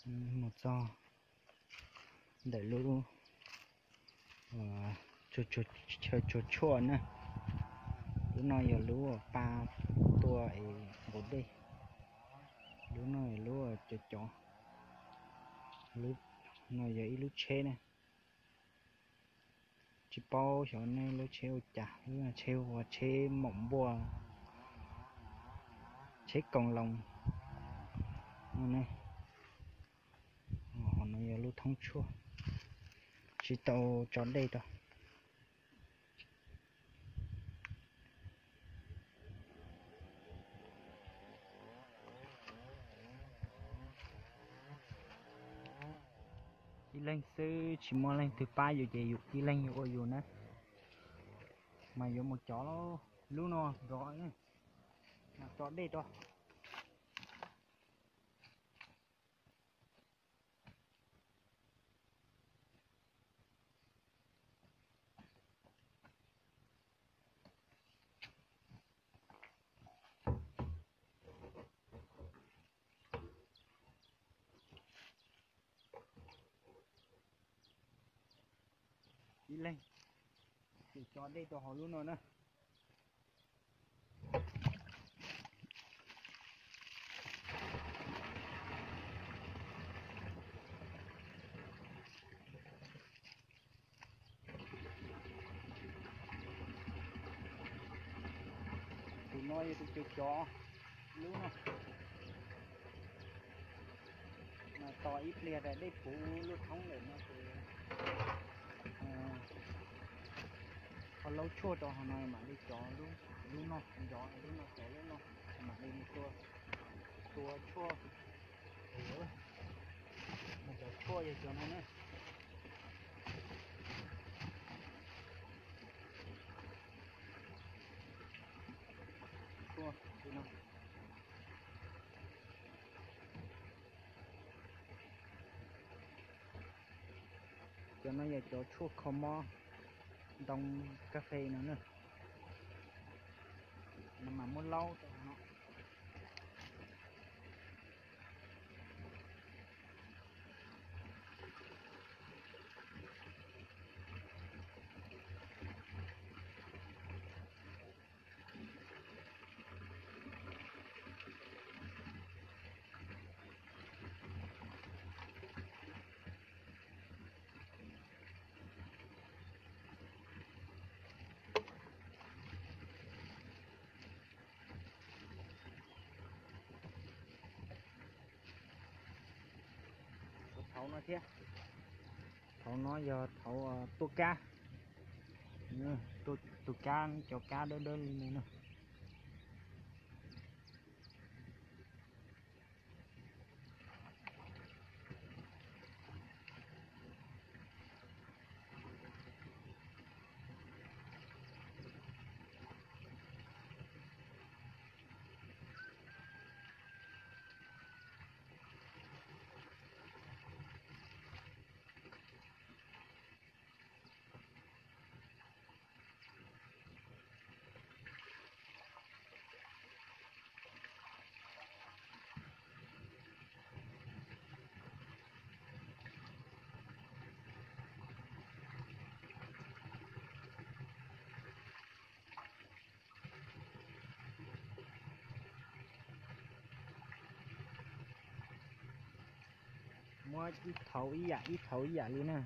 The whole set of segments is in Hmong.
Mus txog ntawm lub chaw tsuag tshuaj na. Lub no yog lub pa tua es nqus dej. Lub no yog lub cov cov. Lub no yog ib lub tsheb na. Tsis paub xyov nej lub tsheb ua cas, lub tsheb ua tsheb maum npuaj, tsheb koos loos no ne. Ho no yog lub thoob tshuaj, tsis tau tso dej rau. Ib leeg xwb tsis muaj leej twg pab yus ces yus ib leeg yuav ua yus na. Mas yuav mus cov lub no nrov, mas tso dej rau. Ib leeg ces tso dej rau hauv lub no na. Tus no yog tus cov cov lub no. Mas tos ib pliag tas dej puv lub thoob lawm no ces ho laub tshuaj rau hauv no mam li cov lub no, cov lub no, cov lub no, mam li mus tua, tua tshuaj, mus cov tshuaj yog cov no na. Cov no yog cov tshuaj kho mob ntoo kas fes no na. No mas muab laub rau no. Thaum no thiab, thaum no yog thaum tua kab, tua kab, cov kab dawb dawb li no na. Muab ib thaum ib yam, ib thaum ib yam li na.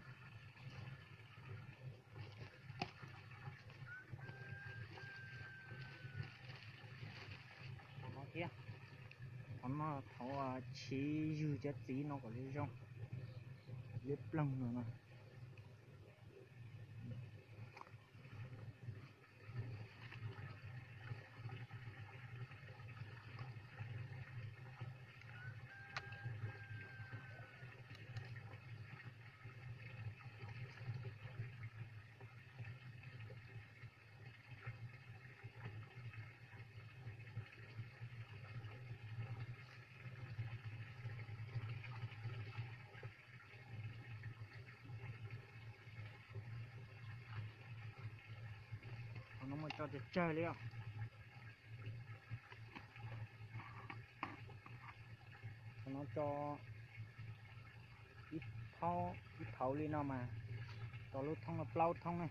Qhov no thiab, qhov no thaum chiv ywg cov txiv no kom zoo, liab ploog no no. Qhov no muaj tso tsawg tsawg li os. Qhov no tso Thaub ib phaum li no mas tau lub thoob no plaub thoob ne.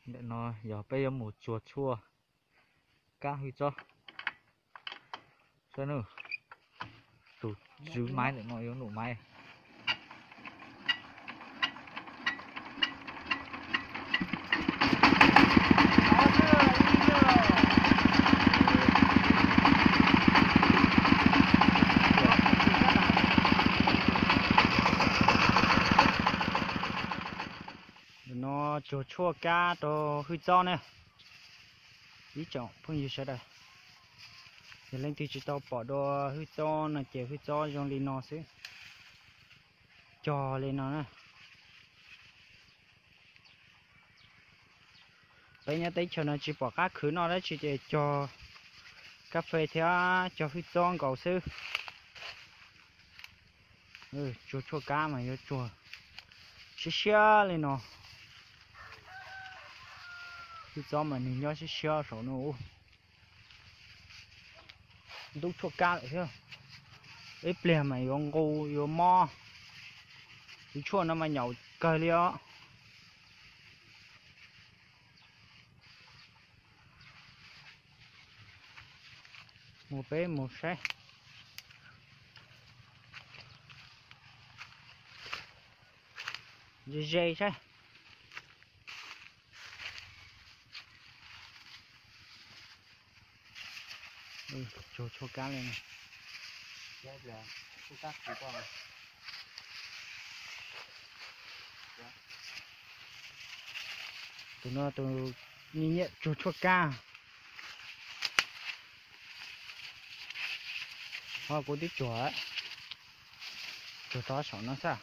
Ntawm no yog peb yuav mus tsuag tshuaj kab hwj txob. Saib nawb, tus tswv maiv ntawm no yuav num maiv. Ntawm no tsuag tshuaj kab rau hwj txob ne. Ib tsoom phooj ywg sawv daws, yog leej twg tsis tau pom dua hwj txob no ces hwj txob zoo li no xwb, cog li no na. Peb nyob teb chaws no tsis pom qab khwv noj dab tsi ces cog kas fes thiab cog hwj txob nkaus xwb. Tsuag tshuaj kab mas yuav tsuag siab siab li no. Hwj txob mas nws nyob siab siab saum no. Ntub tshuaj kab lawm thiab. Ib pliag mas yuav nqus yuav mob. Tus tshuaj no mas nyaum kawg li os. Mus peb mus saib ze ze saib. Tsuag tshuaj kab li no. Tus no tus nyiam nyiam tsuag tshuaj kab. Ho kuv twb tsuag, tsuag tau saum no xwb.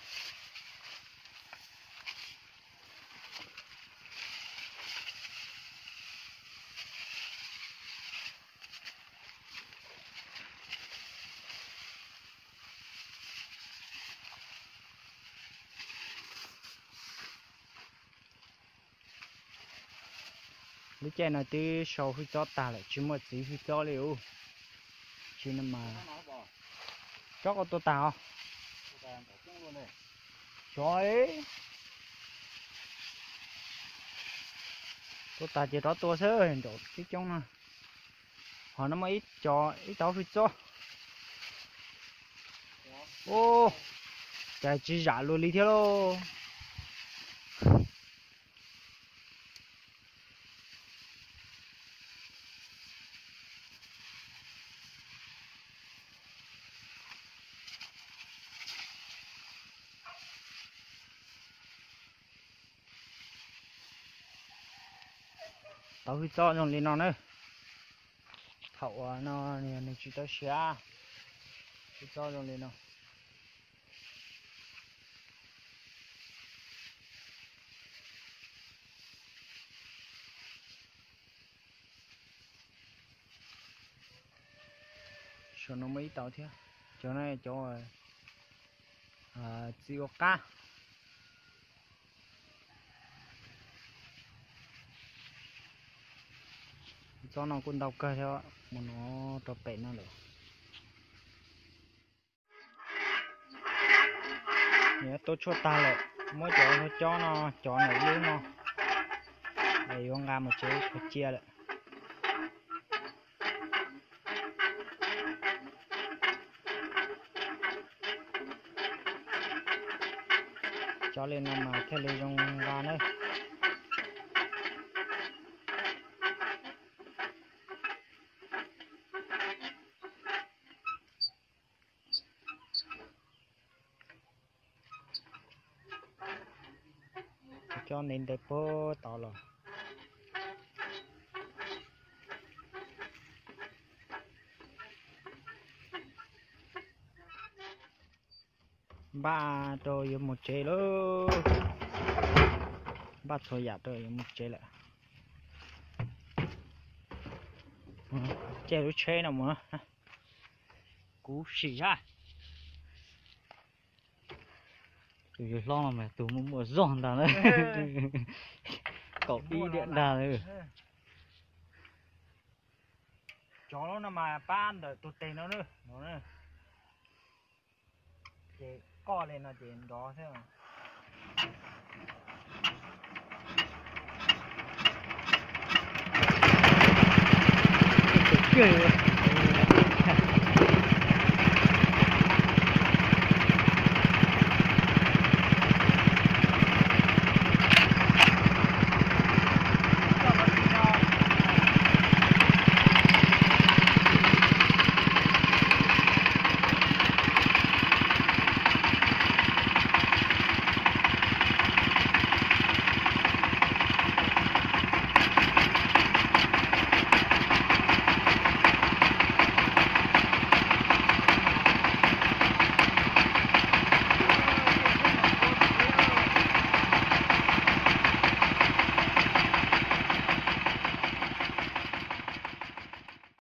Lub caij no twb sau hwj txob tag lawm, tsis muaj txiv hwj txob li ub. Tsis no mas tsob koj tua tag os. Xyov, tua tag ces rov tua xwb, nraum tib coob no. Ho no muaj ib co, ib tauv hwj txob. Ub, cas tsis zam luag li thiab lauj. Tauv hwj txob zoo li no na. Thaum uas no nws tsis tau siav, hwj txob zoo li no. Saum no muaj ib tauv thiab. Cov no cov txiv ua qab. Txob no kuj ntau kawg thiab, mus no rau pem no lawm. Nws tua tshuaj tag lawm, muab cov hauv cob no, cov ntawm lub no, es yuav nqa mus tsev khaws cia lawm. Tso li no mas thiaj li zoo nqa nawb. Coj ntev ntev puag tod los. Npaj rau yuav mus tsev lauj. Npaj txhua yam rau yuav mus tsev lawm. Caij lub tsheb no mus. Kuv sim sab. Tus yawg hlob no mas tus muaj muaj zog ntag na. Kaum ib diam ntag. Cov no mas pab ntawm tus tes no na. Ces koj li no ces nrov xwb. Kiag.